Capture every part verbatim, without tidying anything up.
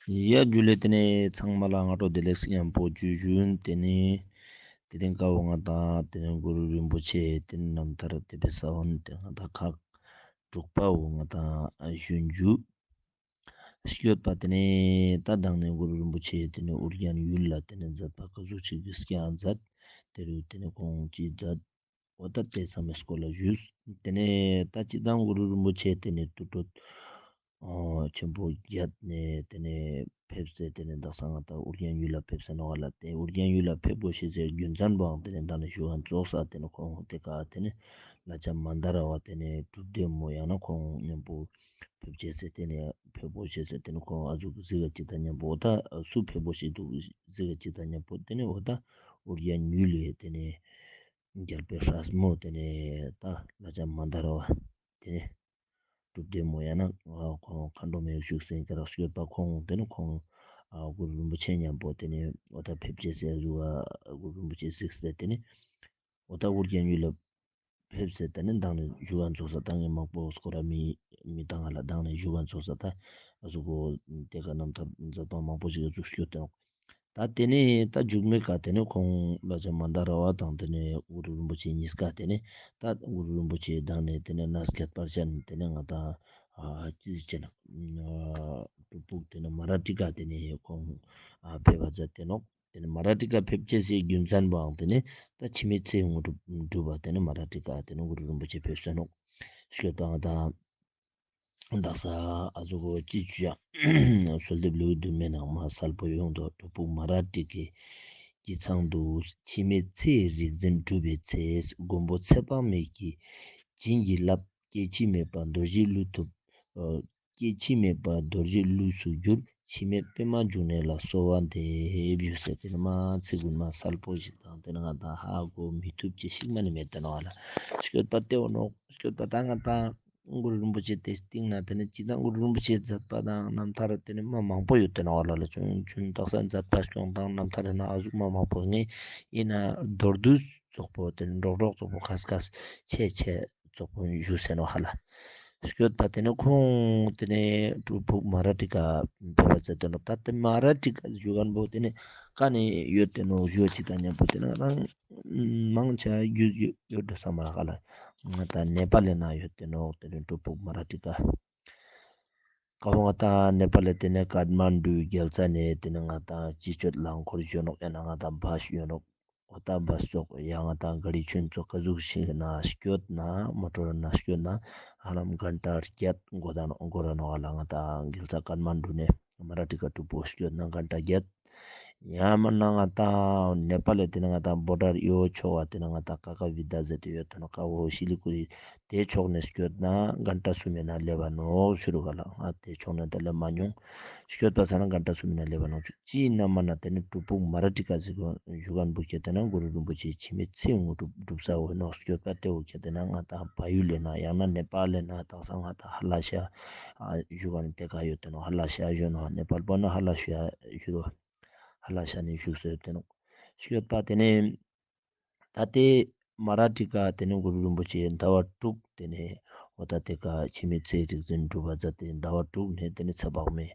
ཡ་ཇུ་ལེ། ཏེ་ནེ་ཚང་མ་ལ་སྔ་དྲོ་བདེ་ལེགས་ཉམ་པོ་ཇུ་ཞུ་ཡིན། ཏེ་ནེ་དེ་རིང་ཀ་བོ་ང་དང་ཏེ་ནེ་གུ་རུ་རིན་པོ་ཆེ་ཏེ་ནེ་རྣམ་ཐར་ཏེ་བོའི་ས་བོན་ཏེ་ང་དང་ཁག་དྲུག་པ་བོ་ང་དང་ཞུ་ཡིན་ཇུ། སྐྱོད་པ་ཏེ་ནེ་ད་མདང་ནེ་གུ་རུ་རིན་པོ་ཆེ་ཏེ་ནེ་ཨོ་རྒྱན་ཡུལ་ལ་ཏེ་ནེ་མཛད་པ་ཀ་ཟུག་ཅིག་གི་སྐྱོད་མཛད། ཏེ་རུ་ཏེ་ནེ་ཁོང་ཅི་མཛད། འོ་ད་ཏེ་ཚང་མའི་སྐོར་ལ་ཞུས། ཏེ་ནེ་ད་སྤྱིར་བཏང་གུ་རུ་རིན་པོ་ཆེ་ཏེ་ནེ་དུར་ཁྲོད་ཨོ་ཆེན་པོ་བརྒྱད་ནེ་ཏེ་ནེ་ཕེབས་སེ་ཏེ་ནེ་དག་ས་ང་དང་ཨོ་རྒྱན་ཡུལ་ལ་ཕེབས་སེ་ནོག་ལ། ཏེ་ཨོ་རྒྱན་ཡུལ་ལ་ཕེབས་དགོས་ཤེས་སི་རྒྱུ་མཚན་པོའང་ཏེ་ནེ་མདང་ནེ་ཞུ་མཁན་ཙོགས་ས་ཏེ་ནེ་ཁོང་ཏེ་ཀ་ཏེ་ནེ་ལྷ་ལྕམ་མན་དཱ་ར་བ་ཏེ་ནེ་གྲུབ་སྡེ་མོ་ཡང་ན་ཁོང་ཉམ་པོ་ཕེབས་ཅེས་སི་ཏེ་ནེ་ཕེབས་དགོས་ཤེས་སི་ཏེ་ནེ་ཁོང་ཨ་ཟུག་གཟིགས་ཅིག་དང་ཉམ་པོ་འོ་ད་སུ་ཕེབས་དགོས་ཤེས་འདུག་གཟིགས་ཅིག་དང་ཉམ་པོ་ཏེ་ནེ་འོ་ད་ཨོ་རྒྱན་ཡུལ་ལི་ཏེ་ནེ་རྒྱལ་པོའི་སྲས་མོ་ཏེ་ནེ་ད་ལྷ་ལྕམ་མན་དཱ་ར་བ་ཏེ་ནེ་གྲུབ་སྡེ་མོ་ཡང་ན་ཁོང་མཁའ་འགྲོ་མའི་བཞུགས་སའི་ཀ་རག་སྐྱོད་པ་ཁོང་ཏེ་ནེ་ཁོང་ཨ་གུ་རུ་རིན་པོ་ཆེ་ཉམ་པོ་ཏེ་ནེ་འོ་ད་ཕེབས་ཅེས་སི་ཨ་ཟུག་ག་གུ་རུ་རིན་པོ་ཆེ་གཟིགས་སེ་ཏེ་ནེ་འོ་ད་ཨོ་རྒྱན་ཡུལ་ལ་ཕེབས་སེ་ཏེ་ནེ་མདང་ནེ་ཞུ་མཁན་ཙོགས་ས་ད་ངས་མང་པོ་སྐོར་ར་མི་མི་བཏང་ང་ལ་མདང་ནེ་ཞུ་མཁན་ཙོགས་ས་ད་ཨ་ཟུག་གོ་ཏེ་ཀ་རྣམ་ཐར་མཛད་པ་མང་པོ་ཞིག་ཨ་ཟུག་སྐྱོད་དེ་ནོག། ད་ཏེ་ནེ་ད་མཇུག་མའི་ཀ་ཏེ་ནེ་ཁོང་ལྷ་ལྕམ་མན་དཱ་ར་བ་དང་ཏེ་ནེ་གུ་རུ་རིན་པོ་ཆེ་གཉིས་ཀ་ཏེ་ནེ་ད་གུ་རུ་རིན་པོ་ཆེ་མདང་ནེ་ཏེ་ནེ་གནས་ཁྱད་པར་ཅན་ཏེ་ནེ་ང་དང་ཨ་ཅི་ཟེར་ན་ཨ་སྒྲུབ་ཕུག་ཏེ་ནེ་མ་ར་ཊི་ཀ་ཏེ་ནེ་ཁོང་ཨ་ཕེབས་པ་མཛད་དེ་ནོག། ཏེ་ནེ་མ་ར་ཊི་ཀ་ཕེབས་ཅེས་སི་རྒྱུ་མཚན་པོའང་ཏེ་ནེ་ད་འཆི་མེད་ཚེ་དངོས་གྲུབ་སྒྲུབ་པ་ཏེ་ནེ་མ་ར་ཊི་ཀ་ཏེ་ནེ་གུ་རུ་རིན་པོ་ཆེ་ཕེབས་སེ་ནོག། སྐྱོད་པ་ང་དང་དག་ས་ཨ་ཟུག་གོ་ཅི་ཅུ་ཡང་གསོལ་འདེབས་ལེའུ་བདུན་མའི་ནང་མ་གསལ་པོ་ཡོང་དོ། སྒྲུབ་ཕུག་མ་ར་ཊི་ཀའི་དཀྱིལ་ཚང་དུ། འཆི་མེད་ཚེའི་རིག་འཛིན་སྒྲུབ་པའི་ཚེ། མགོན་པོ་ཚེ་དཔག་མེད་ཀྱིས་བྱིན་གྱིས་བརླབས། སྐྱེ་འཆི་མེད་པ་རྡོ་རྗེའི་གླུ་ཐོབ། སྐྱེ་འཆི་མེད་པ་རྡོ་རྗེའི་གླུས་སུ་གྱུར། འཆི་མེད་པདྨ་འབྱུང་གནས་ལ་གསོལ་བ་འདེབས། ཞུས་སེ་ཏེ་ནེ་མ་ཚིག་གུན་མ་གསལ་པོ་ཞིག་དང་ཏེ་ནེ་ང་དང་ཧ་གོ་མི་ཐུབ་ཅེས་ཤིག་མ་ནེ་མེད་དེ་ནོག་ལ། སྐྱོད་པ་ཏེ་བོ་ནོག། སྐྱོད་པ་ད་ང་དང་གུ་རུ་རིན་པོ་ཆེ་ཏེ་སྟིང་ནེ་ཏེ་ནེ་སྤྱིར་བཏང་གུ་རུ་རིན་པོ་ཆེ་མཛད་པ་དང་རྣམ་ཐར་ཏེ་ནེ་མ་མང་པོ་ཡོད་དེ་ནོག་ལ། ལ་ཆུང་ཆུང་དག་ས་མཛད་པ་སྐྱོང་དང་རྣམ་ཐར་ཡིན་ན་ཨ་ཟུག་མ་མང་པོ་ངས་ཡིན་ན་མདོར་བསྡུས་ཙོགས་པོ་ཏེ་ནེ་འགྲོགས་འགྲོགས་ཙོགས་པོ་ཁ་ཁ་ཆེ་ཆེ་ཙོགས་པོ་ཞུས་སེ་ནོག་ཧ་ལ། སྐྱོད་པ་ཏེ་ནེ་ཁོང་ཏེ་ནེ་སྒྲུབ་ཕུག་མ་ར་ཊི་ཀ་ཕེབས་པ་མཛད་དེ་ནོག། ད་ཏེ་མ་ར་ཊི་ཀ་ཞུ་མཁན་པོ་ཏེ་ནེ་ཀ་ནེ་ཡོད་དེ་ནོག་ཞུ་ཅིག་དང་ཉམ་པོ་ཏེ་ནེ་རང་མང་ཆེ་རྒྱུས་ཡོད་ཡོད་དོ་བསམ་མ་རག་ལ། ང་དང་ནེ་པཱལ་ལི་ནང་ཡོད་དེ་ནོག། ཏེ་ནེ་སྒྲུབ་ཕུག་མ་ར་ཊི་ཀ་ཀ་བོ་ང་དང་ནེ་པཱལ་ལི་ཏེ་ནེ་ཀཏ་མན་ཌུ་རྒྱལ་ས་ནེ་ཏེ་ནེ་ང་དང་སྤྱི་སྤྱོད་རླངས་འཁོར་ཞུ་ནོག་ཡང་ན་ང་དང་བཱས་ཞུ་ནོག། འོ་ད་བཱས་ཙོགས་ཡང་ང་དང་ག་རི་ཆུན་ཙོགས་ཀ་ཟུག་ཞིག་ནེ་སྐྱོད་ན་མོ་ཊོར་ནེ་སྐྱོད་ན་ཧ་ལམ་གྷན་ཊ་བརྒྱད་འགོར་ར་ནོག་འགོར་ར་ནོག་ལ། ང་དང་རྒྱལ་ས་ཀཏ་མན་ཌུ་ནེ་མ་ར་ཊི་ཀ་སྒྲུབ་ཕུག་སྐྱོད་ན་གྷན་ཊ་བརྒྱད། ཡང་མན་ན་ང་དང་ནེ་པཱལ་ལི་ཏེ་ནེ་ང་དང་བོར་ཌར་ཨི་བོ་ཕྱོགས་པ་ཏེ་ནེ་ང་དང་ཀ་ཀ་བི་ད་ཟེར་ཏེ་ཡོད་དེ་ནོག། ཀ་བོ་ཤི་ལི་གུ་རི་ཏེ་ཕྱོགས་ནེ་སྐྱོད་ན་གྷན་ཊ་གསུམ་ཡིན་ན་སླེབས་པ་ནོག་ཞུ་རུག་ག་ལ། ང་ཏེ་ཕྱོགས་ནེ་ད་སླེབས་མ་མྱོང་། སྐྱོད་པ་ཚར་ན་གྷན་ཊ་གསུམ་ཡིན་ན་སླེབས་པ་ནོག་ཞུ། ཅི་ཡིན་ན་མན་ན་ཏེ་ནེ་སྒྲུབ་ཕུག་མ་ར་ཊི་ཀ་ཟེར་གོ་ཞུ་མཁན་པོ་ཁྱེད་ཏེ་ན་གུ་རུ་རིན་པོ་ཆེ་འཆི་མེད་ཚེ་དངོས་གྲུབ་སྒྲུབ་ས་བོ་ནོག། སྐྱོད་པ་ཏེ་བོ་ཁྱེད་ཏེ་ན་ང་དང་བལ་ཡུལ་ལི་ནང་ཡང་ན་ནེ་པཱལ་ལི་ནང་དག་ས་ང་དང་ཧ་ལ་ཤ་ཞུ་མཁན་ཏེ་ཀ་ཡོད་དེ་ནོག། ཧ་ལ་ཤ་ཞུ་ནོག། ནེ་པཱལ་པོ་ནི་ཧ་ལ་ཤ་ཞུ་རུག། ཧ་ལ་ཤ་ནེ་བཞུགས་སེ་ཡོད་དེ་ནོག། སྐྱོད་པ་ཏེ་ནེ་ད་ཏེ་མ་ར་ཊི་ཀ་ཏེ་ནེ་གུ་རུ་རིན་པོ་ཆེ་ཟླ་བ་དྲུག་ཏེ་ནེ་འོ་ད་ཏེ་ཀ་འཆི་མེད་ཚེའི་རིག་འཛིན་སྒྲུབ་པ་མཛད་དེ་ཟླ་བ་དྲུག་ནེ་ཏེ་ནེ་ཚེ་དཔག་མེད་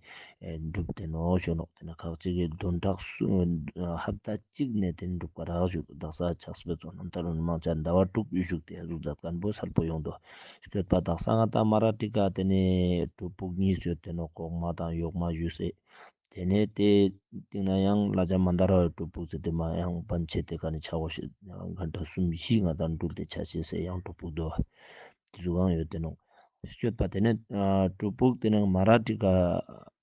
སྒྲུབ་དེ་ནོག་ཞུ་ནོག། ཏེ་ནེ་ཁག་ཅིག་གི་བདུན་ཕྲག་གསུམ་ཧབ་ཏ་གཅིག་ནེ་ཏེ་ནེ་སྒྲུབ་ཀ་རག་ཞུ། དག་ས་ཕྱག་དཔེ་ཚོགས་རྣམ་ཐར་མང་ཆེ་ཟླ་བ་དྲུག་བཞུགས་ཏེ་ཨ་ཟུག་མཛད་མཁན་པོ་གསལ་པོ་ཡོང་དོ། སྐྱོད་པ་དག་ས་ང་དང་མ་ར་ཊི་ཀ་ཏེ་ནེ་སྒྲུབ་ཕུག་གཉིས་ཡོད་དེ་ནོག། གོང་མ་དང་ཡོག་མ་ཞུས་སེ། ཏེ་ནེ་ཏེ་སྟིང་ནེ་ཡང་ལྷ་ལྕམ་མན་དཱ་ར་བའི་སྒྲུབ་ཕུག་ཟེར་ཏེ་མ་ཡང་པན་ཆེ་ཏེ་ཀ་ནེ་ཆ་བོ་ཞིག་གྷན་ཊ་གསུམ་བཞི་ང་དང་འགྲུལ་ཏེ་ཆ་ཅེས་སེ་ཡང་སྒྲུབ་ཕུག་དོ། ཏེ་ཟུག་ཡང་ཡོད་དེ་ནོག། སྐྱོད་པ་ཏེ་ནེ་ཨ་སྒྲུབ་ཕུག་ཏེ་ནེ་མ་ར་ཊི་ཀ་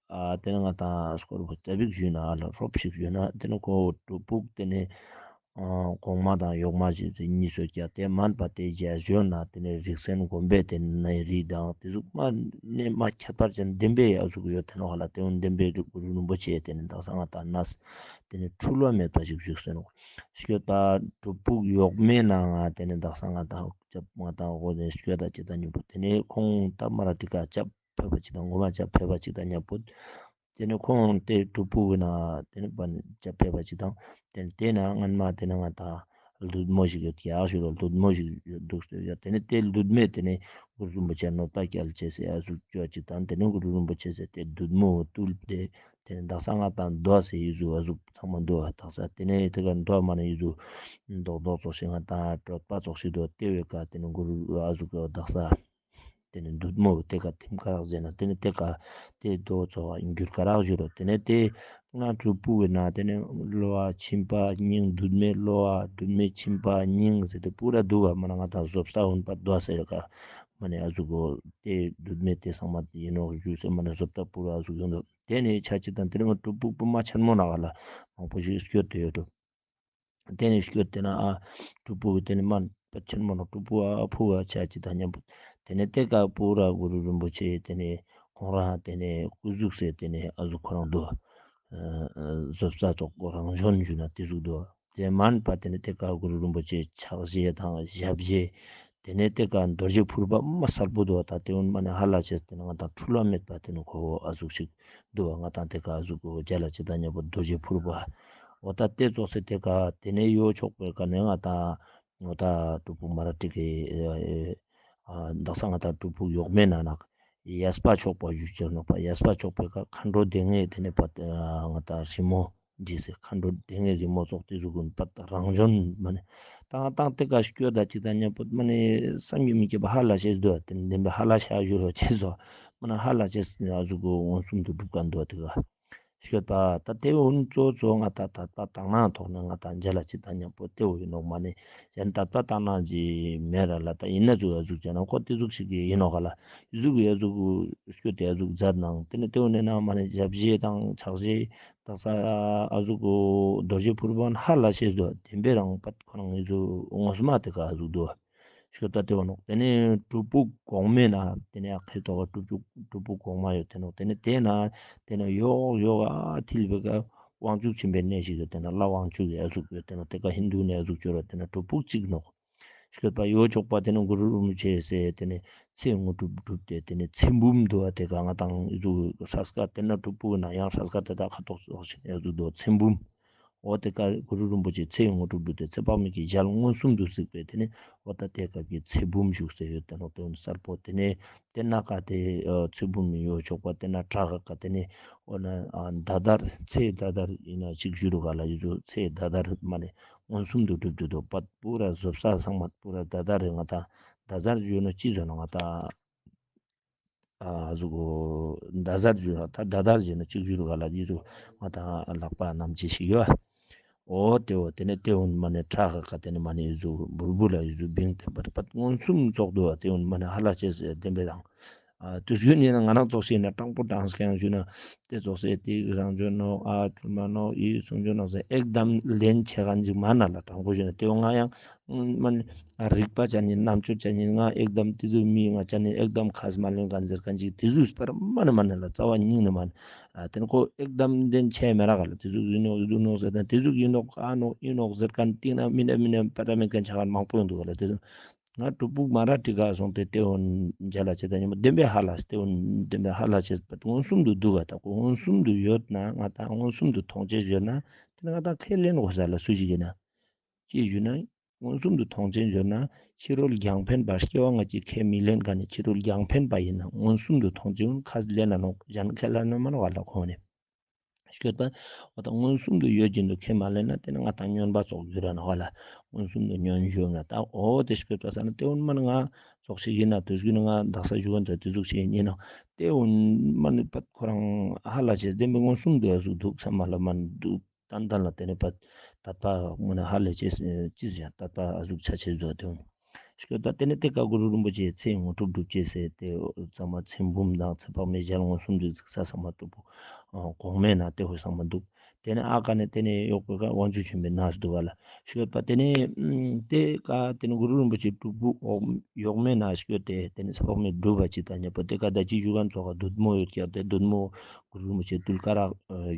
ཨ་ཏེ་ནེ་ང་དང་སྐོར་བོ་ཙ་པིག་ཞུས་ན་ཨ་ལ་རོབ་ཞིག་ཞུས་ན་ཏེ་ནེ་ཁོ་སྒྲུབ་ཕུག་ཏེ་ནེ་ཨ་གོང་མ་དང་ཡོག་མ་ཞིག་གཉིས་སུ་ཀྱང་ཏེ་མན་པ་ཏེ་རྒྱ་གཞུང་ན་ཏེ་ནེ་རིག་འཛིན་མགོན་པོའི་ཏེ་ནེ་རིགས་དང་ཏེ་ཟུག་མ་ནེ་མ་ཁྱད་པར་ཅན་བདེན་པའི་ཨ་ཟུག་ཡོད་དེ་ནོག་ཧ་ལ། ཏེ་བོ་བདེན་པའི་རིགས་གུ་རུ་རིན་པོ་ཆེ་ཏེ་ནེ་དག་ས་ང་དང་ནས་ཏེ་ནེ་འཁྲུལ་བ་མེད་པ་ཞིག་བཞུགས་སེ་ནོག། སྐྱོད་པ་སྒྲུབ་ཕུག་ཡོག་མའི་ནང་ང་ཏེ་ནེ་དག་ས་ང་དང་སྐྱབས་ང་དང་འོ་ནེ་སྐྱོད་ད་ཅི་ད་ཉམ་པོ་ཏེ་ནེ་ཁོང་ད་མ་ར་ཊི་ཀ་སྐྱབས་ཕེབས་པ་ཅིག་དང་གོང་མ་སྐྱབས་ཕེབས་པ་ཅིག་དང་ཉམ་པོ་ཏེ་ནེ་ཁོང་ཏེ་སྒྲུབ་ཕུག་གི་ནང་ཏེ་ནེ་པན་སྐྱབས་ཕེབས་པ་ཅིག་དང་ཏེ་ནེ་ཏེ་ནེ་སྔན་མ་ཏེ་ནེ་ང་དང་ བདུད་མོ་ཞིག་ཡོད་ཀྱག་ཞུ་རོ། བདུད་མོ་ཞིག་འདུག་ཟེར་ཡ། ཏེ་ནེ་ཏེ་བདུད་མོས་ཏེ་ནེ་གུ་རུ་རིན་པོ་ཆེ་གནོད་པ་སྐྱལ་ཅེས་སི་ཨ་ཟུག་ཅོ་ཅིག་དང་། ཏེ་ནེ་གུ་རུ་རིན་པོ་ཆེས་ཏེ་བདུད་མོ་བཏུལ་ཏེ་ཏེ་ནེ་དག་ས་ང་དང་དོ་སེ་ཡི་ཟུག་ཨ་ཟུག་ཚང་མ་འདུག་པ། དག་ས་ཏེ་ནེ་ཏེ་ཀ་དོ་མ་ནེ་ཡི་ཟུག་རྡོག་རྡོག་ཙོགས་ཤིག་ང་དང་གྲོད་པ་ཙོགས་ཤིག་འདུག། ཏེ་བོའི་ཀ་ཏེ་ནེ་གུ་རུ་ཨ་ཟུག་དག་ས་ཏེ་ནེ་བདུད་མོ་ཏེ་ཀ་ཐིམ་ཀ་རག་ཟེར་ན་ཏེ་ནེ་ཏེ་ཀ་ཏེ་རྡོ་ཙོགས་འགྱུར་ཀ་རག་ཞུ་རོ། ཏེ་ནེ་ཏེ་ང་གྲུབ་ཕུག་གི་ནང་ཏེ་ནེ་གློ་བ་མཆིན་པ་སྙིང་། བདུད་མོའི་གློ་བ་བདུད་མོའི་མཆིན་པ་སྙིང་ཟེར་ཏེ་པུ་ར་འདུག་པ། མ་ནེ་ང་དང་བཟོ་ལྟ་འོན་པ་དོ་སེ་ཀ་མ་ནེ་ཨ་ཟུག་གོ་ཏེ་བདུད་མོ་ཏེ་ཚང་མ་ཨིན་ནོག་ཞུས་སེ་མ་ནེ་བཟོ་ལྟ་པུ་ར་ཨ་ཟུག་ཡོང་འདུག། ཏེ་ནེ་ཆ་ཅིག་དང་ཏེ་ནེ་གྲུབ་ཕུག་པུ་མ་ཆེན་མོ་ནང་ལ་མང་པོ་ཞིག་སྐྱོད་དེ་ཡོད་འདུག། ཏེ་ནེ་སྐྱོད་དེ་ན་ཨ་གྲུབ་ཕུག་ཏེ་ནེ་མ་ཆེན་མོ་ནང་གྲུབ་ཕུག་ཨ་ཕུ་བ་ཆ་ཅིག་དང་མཉམ་པོ་ཏེ་ནེ་ཏེ་ཀ་པུ་ར་གུ་རུ་རིན་པོ་ཆེ་ཏེ་ནེ་ཁོང་རང་ཏེ་ནེ་སྐུ་གཟུགས་སེ་ཏེ་ནེ་ཨ་ཟུག་ཁོ་རང་འདུག། ཨ་ཨ་བཟོ་ལྟ་ཙོགས་རང་བྱོན་ཞུ་ན་ཏེ་ཟུག་འདུག། ཏེ་མན་པ་ཏེ་ནེ་ཏེ་ཀ་གུ་རུ་རིན་པོ་ཆེ་ཕྱག་བཞེས་དང་ཞབས་བཞེས་ཏེ་ནེ་ཏེ་ཀ་རྡོ་རྗེ་ཕུར་པ་མ་གསལ་པོ་འདུག། ད་ཏེ་འོན་མ་ནེ་ཧ་ལ་ཅེས་ཏེ་ནེ་ང་དང་འཁྲུལ་བ་མེད་པ་ཏེ་ནེ་ཁོ་ཨ་ཟུག་ཞིག་འདུག། ང་དང་ཏེ་ཀ་ཨ་ཟུག་གོ་རྒྱ་ལ་ཅི་དང་མཉམ་པོ་རྡོ་རྗེ་ཕུར་པ། འོ་ད་ཏེ་ཙོགས་སེ་ཏེ་ཀ་ཏེ་ནེ་ཡོ་ཆོག་པའི་ཀ་ནེ་ང་དང་འོ་ད་གྲུབ་ཕུག་མ་ར་ཏི་ཀའི་ཨ་དག་ས་ང་དང་གྲུབ་ཕུག་ཡོག་མའི་ནང་ན་གཡས་པ་ཕྱོགས་པ་ཞུ་ཅེས་ནོག་པ། གཡས་པ་ཕྱོགས་པའི་ཀ་མཁའ་འགྲོ་སྡེ་ལྔའི་ཏེ་ནེ་པ་ང་དང་རི་མོ་བྲིས་སེ་མཁའ་འགྲོ་སྡེ་ལྔའི་རི་མོ་ཙོགས་ཏེ་ཟུག་གུན་པ་རང་བྱོན་མ་ནེ་ཏང་ཏང་ཏེ་ཀ་སྐྱོད་ད་ཅིག་དང་མཉམ་པོ་མ་ནེ་བསམ་གྱིས་མི་ཁྱབ་པ་ཧ་ལ་ཤེས་འདུག། ཏེ་ནེ་བདེན་པའི་ཧ་ལ་ཤ་ཞུ་རོ་ཅེས་སོ་མ་ནེ་ཧ་ལ་ཅེས་ཨ་ཟུག་གོ་མངོན་སུམ་དུ་གྲུབ་ཀ་འདུག། ཏེ་ཀ་སྐྱོད་པ་ད་ཏེ་འོན་གཙོ་གཙོ་ང་དང་དད་པ་དག་སྣང་ཐོག་ནེ་ང་དང་རྒྱ་ལ་ཅི་དང་མཉམ་པོ་ཏེ་འོ་ཨིན་ནོག། མ་ནེ་གཞན་དད་པ་དག་སྣང་ཅིག་མེད་ར་ལ་ད་ཨིན་ན་ཟུག་ཨ་ཟུག་ཅེ་ན་ཁོ་ཏེ་ཟུག་ཞིག་གི་ཨིན་ནོག་ག་ལ་ཨི་ཟུག་གི་ཨ་ཟུག་སྐྱོད་དེ་ཨ་ཟུག་མཛད་ནང་ཏེ་ནེ་ཏེ་འོ་ནེ་ན་མ་ནེ་ཞབས་བཞེས་དང་ཕྱག་བཞེས་དག་ས་ཨ་ཟུག་གོ་རྡོ་རྗེ་ཕུར་པ་ཧ་ལ་ཤེས་འདུག། བདེན་པའི་རང་པ་ཁོ་རང་ཨི་ཟུག་མངོན་སུམ་མ་ཏེ་ཀ་ཨ་ཟུག་འདུག། ཤོད་ད་ཏེ་བ་ནོག། ཏེ་ནེ་གྲུབ་ཕུག་གོང་མའི་ནང་ཏེ་ནེ་ཨ་ཁེ་ཏོག་གྲུབ་ཕུག་གྲུབ་ཕུག་གོང་མ་ཡོད་ཏེ་ནོག། ཏེ་ནེ་ཏེ་ན་ཏེ་ནེ་ཡོག་ཡོག་ཨ་ཐིལ་བེ་ཀ་དབང་ཕྱུག་ཆེན་པོའི་གནས་ཤིག་ཡོད། ཏེ་ནེ་ལྷ་དབང་ཕྱུག་གི་ཨ་ཟུག་ཡོད། ཏེ་ནེ་ཏེ་ཀ་ཧིན་དུ་ནེ་ཨ་ཟུག་ཅོ་ར་ཏེ་ནེ་གྲུབ་ཕུག་ཅིག་ནོག། ཤོད་པ་ཡོ་ཆོག་པ་ཏེ་ནེ་གུ་རུ་རིན་པོ་ཆེ་སེ་ཏེ་ནེ་ཚེ་དངོས་གྲུབ་སྒྲུབ་སྟེ་ཏེ་ནེ་ཚེ་འབུམ་འདུག་པ། ཏེ་ཀ་ང་དང་ཨི་ཟུག་སྲས་ཀ་ཏེ་ནེ་གྲུབ་ཕུག་ན་ཡང་སྲས་ཀ་ཏེ་ད་ཁ་ཐོག་སོགས་ཤིག་ཨ་ཟུག་འདུག་ཚེ་འབུམ། འོ་ཏེ་ཀ་གུ་རུ་རིན་པོ་ཆེ་ཚེ་དངོས་གྲུབ་སྒྲུབ་སྟེ་ཚེ་དཔག་མེད་ཀྱི་ཞལ་མངོན་སུམ་དུ་གཟིགས་པའི་ཏེ་ནེ་འོ་ད་ཏེ་ཀ་གི་ཚེ་འབུམ་བཞུགས་སེ་ཡོད་ཏེ་ནོག། ཏེ་ནེ་གསལ་པོ་ཏེ་ནེ་ཏེ་ན་ཀ་ཏེ་ཚེ་འབུམ་ཡོ་ཆོག་པ་ཏེ་ན་བྲག་ཀ་ཏེ་ནེ་འོ་ན་ཨ་ད་དར་ཚེ་ད་དར་ཨིན་ན་ཅིག་ཞུ་རུ་ག་ལ་ཡོད་ཚེ་ད་དར་མ་ནེ་མངོན་སུམ་དུ་གྲུབ་ཏེ་འདུག་པ། པུ་ར་བཟོ་ས་ཚང་མ་པུ་ར་ད་དར་རེ་ང་དང་ད་དར་ཞུ་ན་ཅི་ཟེར་ན་ང་དང་ཨ་ཟུག་གོ་ད་ཟར་ཞུ་ན་ད་ད་དར་ཞུ་ན་ཅིག་ཞུ་རུ་ག་ལ་ཡི་ཟུག་ང་དང་ལག་པ་ནམ་ཅི་ཞིག་ཡོད། འོ་ཏེ་འོ་ཏེ་ནེ་ཏེ་འོན་མ་ནེ་ཁྲག་ཁ་ཏེ་ནེ་མ་ནེ་ཡི་ཟུག་བུར་བུ་ལ་ཡི་ཟུག་བིང་ཏེ་པར་པར་མངོན་སུམ་ཙོགས་འདུག། ཏེ་འོན་མ་ནེ་ཧ་ལ་ཅེས་བདེན་པའི་དང་། ཨ་དུས་རྒྱུན་ཡིན་ན་ང་རང་ཙོགས་ཤིག་ན་དྲང་པོ་དྲང་སྐྱང་ཞུ་ན་ཏེ་ཙོགས་སེ་ཏེ་རང་བྱོན་ནོག་ཨ་ཐུར་མ་ནོག་ཨི་གསུང་བྱོན་ནོག་ཟེར་ཨེག་དམ་ལན་ཆེ་ག་ཅིག་མ་ན་ལ་དྲང་པོ་ཞུ་ན་ཏེ་འོ་ང་ཡང་། མ་ནེ་རིག་པ་ཅན་ནི་རྣམ་དཔྱོད་ཅན་ནི་ང་ཨེག་དམ་ཏེ་ཟུག་མི་ང་ཅན་ནི་ཨེག་དམ་ཁས་མ་ལེན་ཁན་ཟེར་ཁན་ཅིག་ཏེ་ཟུག་པར་མ་ནེ་མ་ནེ་ལ་རྩ་བ་ཉིད་ནེ་མ་ནེ་ཨ་ཏེ་ནེ་ཁོ་ཨེག་དམ་ཏེན་ཆེ་མེ་ར་ག་ལ་ཏེ་ཟུག་ཨིན་ནོག་ཨིན་ནོག་ཟེར་ཏེ་ཏེ་ཟུག་ཨིན་ནོག་ཨ་ནོག་ཨིན་ནོག་ཟེར་ཁན་ཏིང་ན་མི་ནེ་མི་ནེ་པ་ཏ་མེད་ཁན་ཆ་ཁན་མང་པོ་ཡོང་འདུག་ག་ལ། ཏེ་ཟུག་ང་གྲུབ་ཕུག་མ་ར་ཏི་ཀ་སོང་སྟེ་ཏེ་འོན་མཇལ་ལ་ཆེ་ད་ཉམ་པོ་བདེན་པའི་ཧ་ལ་ཏེ་འོན་བདེན་པའི་ཧ་ལ་ཆེ་མངོན་སུམ་དུ་འདུག་ག་ད་ཁོ་མངོན་སུམ་དུ་ཡོད་ན་ང་དང་མངོན་སུམ་དུ་མཐོང་ཆེན་ཡོད་ན་ཏེ་ནེ་ང་དང་ཁས་ལེན་དགོས་ས་ལ་སུ་ཞིག་ཡིན་ན། ཅི་ཞུ་ན། མངོན་སུམ་དུ་མཐོང་ཆེན་ཡོད་ན། ཕྱི་རོལ་རྒྱང་འཕེན་པ་སྐྱེ་བ་སྔ་ཕྱི་ཁས་མི་ལེན་ཁན་ནི་ཕྱི་རོལ་རྒྱང་འཕེན་པ་ཡིན་ན་མངོན་སུམ་དུ་མཐོང་ཆེན་ཁས་ལེན་ན་ནོག་གཞན་ཁས་ལེན་ན་མ་ནོག་ག་ལ་ཁོང་ནི། སྐྱོད་པ། འོ་ད་མངོན་སུམ་དུ་ཡོད་བཞིན་དུ་ཁས་མ་ལེན་ན་ཏེ་ནེ་ང་དང་སྨྱོན་པ་ཙོགས་འགྱུར་ར་ནོག་ག་ལ། མངོན་སུམ་དུ་སྨྱོན་ཞུ་ན་ད་འོ་ཏེ་སྐྱོད་པ་ས་ན་ཏེ་འོན་མ་ནེ་ང་ཙོགས་ཤིག་ཡིན་ན་དུས་རྒྱུན་ང་དག་ས་ཞུ་གན་ད་ཏེ་ཟུག་ཤིག་ཡིན་ནོག། ཏེ་འོན་མ་ནེ་པད་ཁོ་རང་ཧ་ལ་ཆེ་བདེན་པའི་མངོན་སུམ་དུ་ཨ་ཟུག་འདུག་བསམ་མ་ལ་མ་འདུག། ཏན་ཏན་ལ་ཏེ་ནེ་པ་དད་པ་མ་ནེ་ཧ་ལས་ཅེས་ཅི་ཟེར་དད་པ་ཨ་ཟུག་ཆ་ཆེ་བཟོ་དེ་འོང་། ཤོད་ད་ཏེ་ནེ་ཏེ་ཀ་གུ་རུ་རིན་པོ་ཆེ་ཚེ་དངོས་གྲུབ་སྒྲུབ་ཅེས་ཟེར་ཏེ་ཚང་མ་ཚེ་འབུམ་དང་ཚེ་དཔག་མེད་ཞལ་མངོན་སུམ་དུ་གཟིགས་ས་ཚང་མ་གྲུབ་པོ་གོང་མའི་ནང་ཏེ་ཧོ་ཚང་མ་འདུག། ཏེ་ནེ་ཨ་ཀ་ནེ་ཏེ་ནེ་ཡོག་པོའི་ཀ་དབང་ཕྱུག་ཆེན་པོའི་ནང་འདུག་ག་ལ། ཤོད་པ་ཏེ་ནེ་ཏེ་ཀ་ཏེ་ནེ་གུ་རུ་རིན་པོ་ཆེ་སྒྲུབ་པོ་ཡོག་མའི་ནང་ཤོད་དེ་ཏེ་ནེ་ཚེ་དཔག་མེད་སྒྲུབ་པ་ཅི་དང་ཉམ་པོ་ཏེ་ཀ་ད་ཅི་ཞུ་གན་ཚོགས་ཀ་བདུད་མོ་ཡོད་ཀྱག་ཏེ་བདུད་མོ་གུ་རུ་རིན་པོ་ཆེ་བཏུལ་ཀ་རག་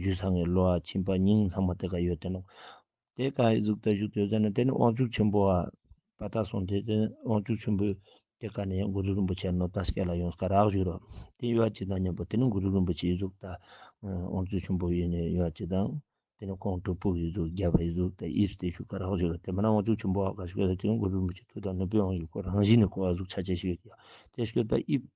ཞུ་ས་ངའི་གློ་བ་མཆིན་པ་སྙིང་ཚང་མ་ཏེ་ཀ་ཡོད་དེ་ནོག། ཏེ་ཀ་ཟུག་ཏ་ཞུག་ཏེ་ཟ་ན་ཏེ་ནེ་དབང་ཕྱུག་ཆེན་པོ་བ་པ་ཏ་སོང་སྟེ་ཏེ་ནེ་དབང་ཕྱུག་ཆེན་པོ་ཏེ་ཀ་ནེ་གུ་རུ་རིན་པོ་ཆེ་གནོད་པ་སྐྱལ་ལ་ཡོངས་ཀ་རག་ཞུ་རོ། ཏེ་ཡོད་ཅི་དང་ཉམ་པོ་ཏེ་ནེ་གུ་རུ་རིན་པོ་ཆེ་ཟུག་ཏ་དབང་ཕྱུག་ཆེན་པོ་ཡིན་ནེ་ཡོད་ཅི་དང་ ཏེ་ནེ་ཁོང་སྒྲུབ་ཕུག་གི་ཟུག་རྒྱབ་པའི་ཟུག་ཏེ་ཨིབས་ཏེ་ཞུ་ཁ་རག་ཞུ་ར། ཏེ་མ་ན་དབང་ཕྱུག་ཆེན་པོ་ཨ་ཀ་ཞུ་ཁ་ཏེ་གུ་རུ་རིན་པོ་ཆེ་མཐུ་དང་ནུས་པའི་དབང་གིས་ཁོ་རང་བཞིན་ནི་ཁོ་ཨ་ཟུག་ཆ་ཆེ་ཞུ་ཡོད་ཡ། ཏེ་ཞུ་ཁ་ཨིབས་